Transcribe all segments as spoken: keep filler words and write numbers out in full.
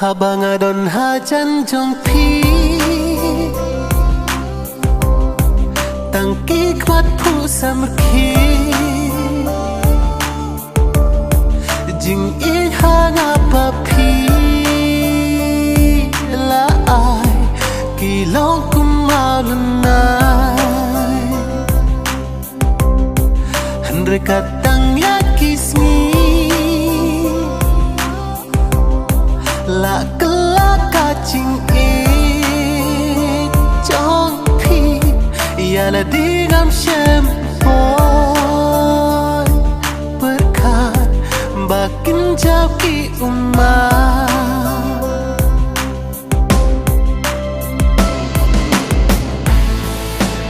Haba nga don hajan jong phi, tang ki khmat phuh samrkhie, jingïeit ha nga ba phi la ai ki long kum mawlynnai. Hynrei ka tang ïa ki sngi la kylla ka jingïeit jong phi, ïa lade ngam shym poi pyrkhat ba kin jaw ki ummat.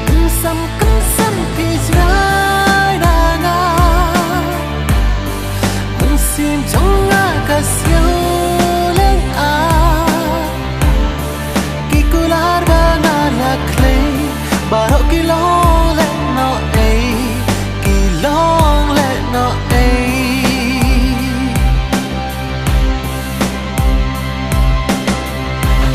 Kynsan kynsan phi jngai na nga, mynsiem jong nga ka siaw lyngngoh. Ki kular ba nga la khlei baroh ki long lehnohei, ki long lehnohei.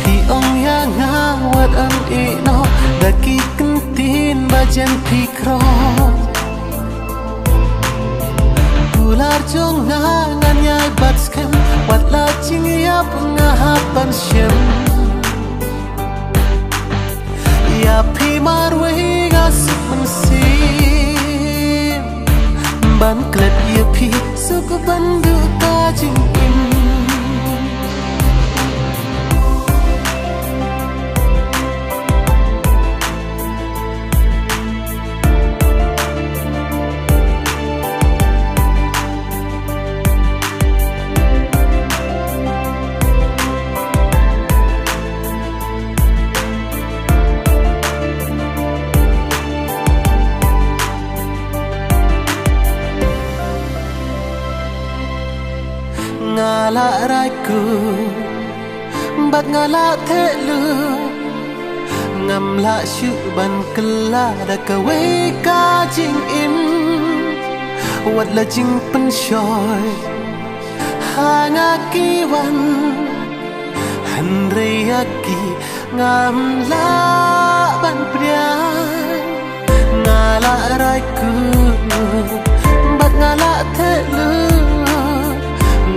Phi ong ïa nga wat ym ïehnoh da ki kyntien ba jan phi khroh. Kular jong nga ngan ïai bat skhem, wat la jingïap nga hap ban shim. Ïa phi marwei nga suk mynsiem ban klet ïa phi, suk ban duh ka jingim. Nga la rai kut bad nga la theh lut, ngam lah shuh ban kylla da kawei ka jingim. Wat la jingpynshoi ha nga ki wan, hynrei ïa ki ngam lah ban pdiang. Nga la rai kut bad nga la theh lut,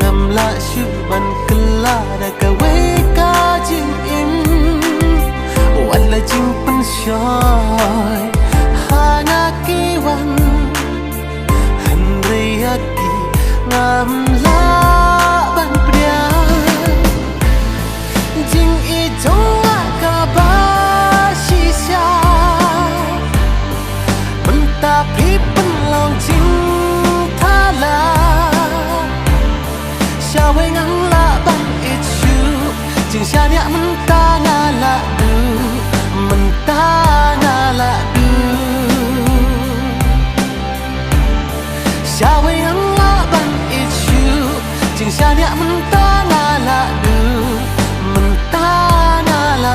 ngam lah shuh ban kylla da kawei ka jingim. Wat la jingpynshoi ha nga ki wan, hynrei ïa ki ngam lah ban pdiang. Jingïeit jong nga kaba shisha, mynta phi pynlong jingthala. Shawei ngam lah ban ïeit shuh, jingshaniah mynta nga la duh, mynta nga la duh. Shawei ngam lah ban ïeit shuh, jingshaniah mynta nga la duh, mynta nga la